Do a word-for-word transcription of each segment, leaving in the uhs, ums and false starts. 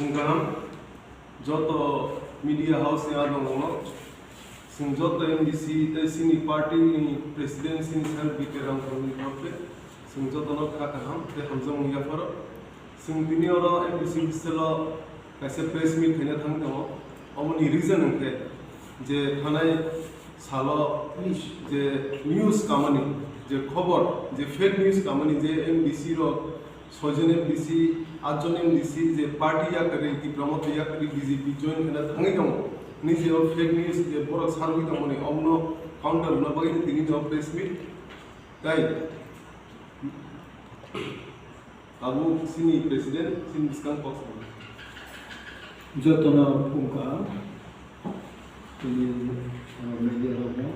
Kaham, joto media house ni adongo, chwng joto M D C tei chini party ni president chini sir B K Ramthorni tharokhe chwng jotono kha kaham tei hamjakmung yapharo. Chwng tini oro M D C hostel o kaisa press meet khaina thang tongo. Oboni reason hwnkhe je thanai salo je news kamani, je khobor, je fake news kamani je M D C rok soijon M D C, atjon M D C je party yakarwi, Tipra Motha yakarwi B J P join khna thangwi tongo. Nini je o fake news je borok sarwi tongmani, omno counter rwna bagwi tini no press meet. Tai abo chini president, chini bwskang kok sano. Jotono phung kaham, tini, uh, media rokno.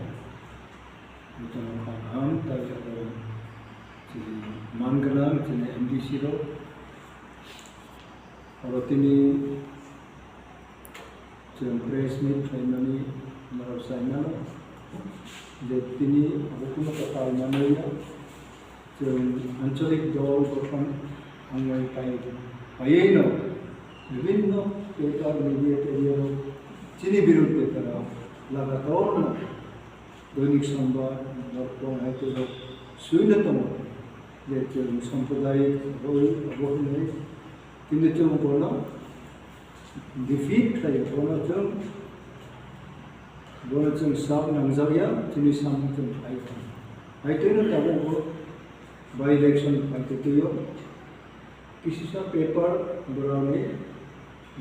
Jotono kha kaham, tai joto chini man gwnang, chini M D C rok. Oro tini chwng press meet khlaimani norok sai mano je tini abo kunu kwtal manliya. Chwng ancholik dol gothon wngwi pai, paiwi no bibhinno paper, media area rok chini birudde tara lagator no Doinik Sambad, Borpon hai tei rok swino tongo je chwng sampradayik abo, abo hwnwi, kintu chwng bono defeat khlaio, bono chwng, bono chwng sak nangjakya, chini samung chwng khlai kha. Hai twino tabukbo by election phai twi twiyo. Kisisa paper borokni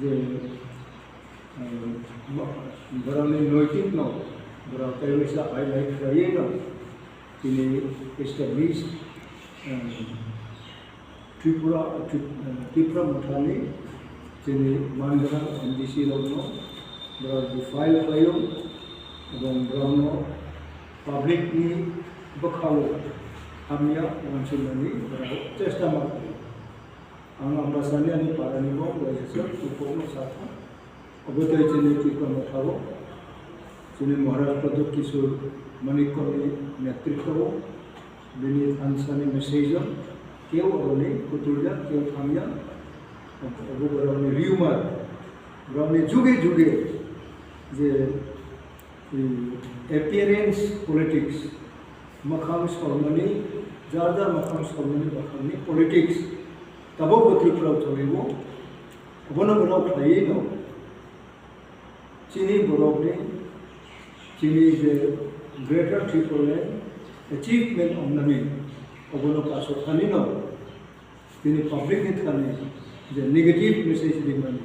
je, eh, borokni noitik no borok tei waisa highlight khlaiwi no tini established, eh, Tripura, Tri-, eh, Tipra Mothani chini man gwnang M D C rokno borok defile khlaio, ebong borokno public ni bwkhao hamya uansuknani borok chesta ma khlaio. Ang Ambasani ani parani bo waisa se kokno sakha. Obo tei chini Tipra Mothao chini Maharaj Pradyot Kishore Manikya ni netritwo bini thansani message o keu oroni kutulya, keu thamya, obo borokni rumor, borokni juge juge je Hmm, appearance politics, mwkhang sormani, jar jar mwkhang sormani, mwkhangni politics tabukbo Tripura o choliwo. Obono borok khlaiwi no chini borokni, chini je Greater Tipraland achievement wngnani, obono kasu thani no. Tini public ni thani je negative message rimani,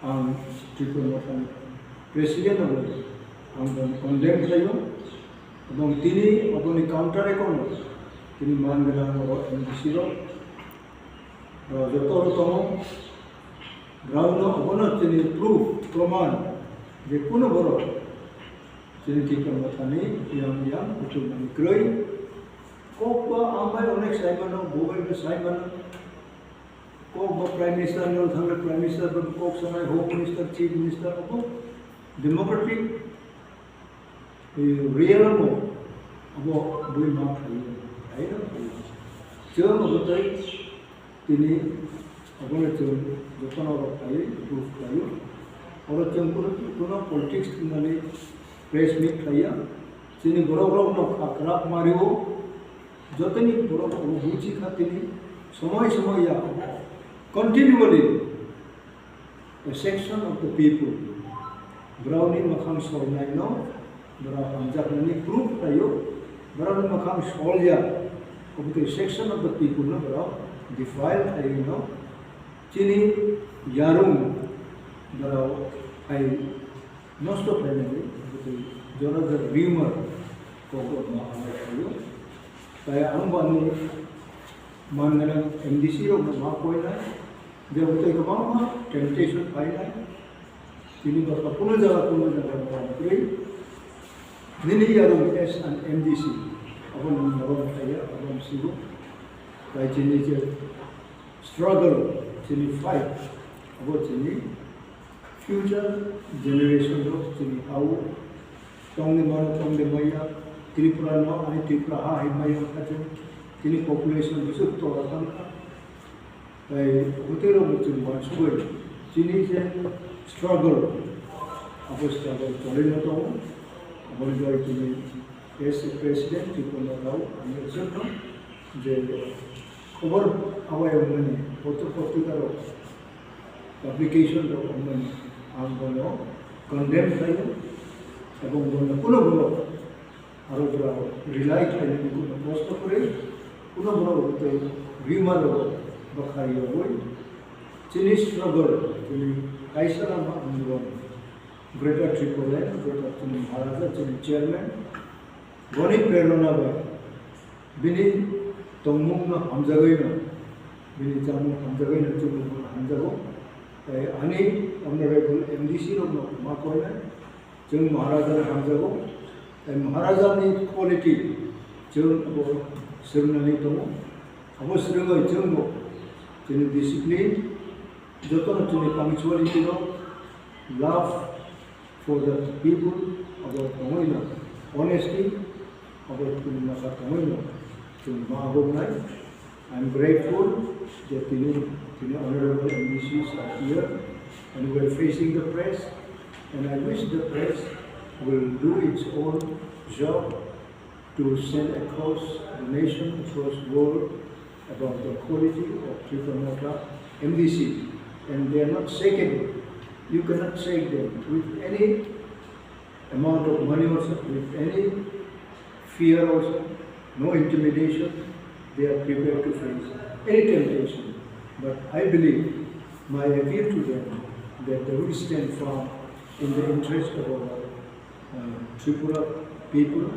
ang Tripura Mothani president abo ang bono condemn khlaio, ebong tini oboni counter ekono tini man gwnang oro M D C rok, rok joto oro tongo, borokno obono tini proof, proman je kuno borok tini Tripura Mothani yang yang kuchuk mani kwrwi. Kok ba ang bai onek sai mano, bo bai bo sai mano. Kok ba Prime Minister no thangna Prime Minister ba kok sanai Home Minister, Chief Minister, abo democratic, eh, real mo, abo bui ma khai, khai na khai. Chwng abo tai tini abo le chwng jotono rok khai, proof khai. Oro chwng kuno, kuno politics thumnani press meet khaiya. Chini borok rok no kha kwrak mario. Jotoni borok rok buji kha tini somoi somoi ya continually a section of the people borokni mwkhang solnai no borok hamjaknani proof khlaio, borokni mwkhang solya obotwi section of the people no borok defile khlaiwi no chini yarung borok hai nosto khlainani jora jora rumor kok rok ma hambai khlaio. Tai ang bo ani man gwnang M D C rok no ma koinai, je bwtwi kwbangma temptation phainai, tini bo kuno jaga kuno jaga bo kwrwi. Nini yarung as an M D C abo nwng norom khlaiya, abo ang sigo. Tai chini je struggle, chini fight, abo chini future generation rok chini ha-o tongni mano tongde maya, Tripura no ani Tripura ha hai maya wngkha chwng, chini population bwswk tola thangkha. Tai bwtwi rok bo chwng uansugwi Chini je struggle, abo struggle choli no tongo. Aboni bagwi chini as a president, Tripura Rao, ani jotto je khobor awai wngmani, potro potrika rok, publication rok wngmani, ang bono condemn khlaio, ebong bono kuno borok aro borok rely khlainani kuno proshno kwrwi, kuno borok tei rumor rok bwkhari yogwi chini struggle, chini kaisa lama andolon, Greater Tripura, Greater chini Maharaja, chini chairman, boni prerona bai, bini tongmung no hamjagwi no, bini chamung hamjagwi no, chumung no hamjago. Tei ani honorable M D C rok no ma koinai, chwng Maharaja no hamjago. Tei Maharaja ni quality chwng abo swrwngnani tongo. Abo swrwngwi chwng bo chini discipline, jotono chini punctuality no, love for the people, abo tongwi no, honesty, abo chini masa tongwi no, chwng ma abo nai. I'm grateful that tini, tini honorable M D Cs are here and we're facing the press, and I wish the press will do its own job to send across the nation, across world about the quality of Tripura Motha M D C, and they are not shaken. You cannot shake them with any amount of money also, with any fear also, no intimidation. They are prepared to face any temptation. But I believe my appeal to them that they will stand firm in the interest of our uh, Tripura people,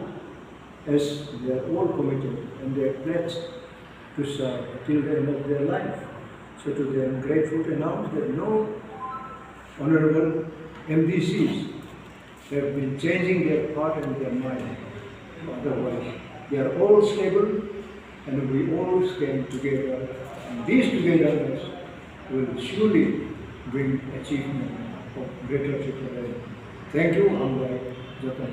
as they are all committed and they are pledged to serve till the end of their life. So today I am grateful to announce that no honorable M D Cs have been changing their part and their mind. Otherwise, they are all stable and we all stand together. And this togetherness will surely bring achievement of Greater Tripura. Thank you, Hambai Jatan.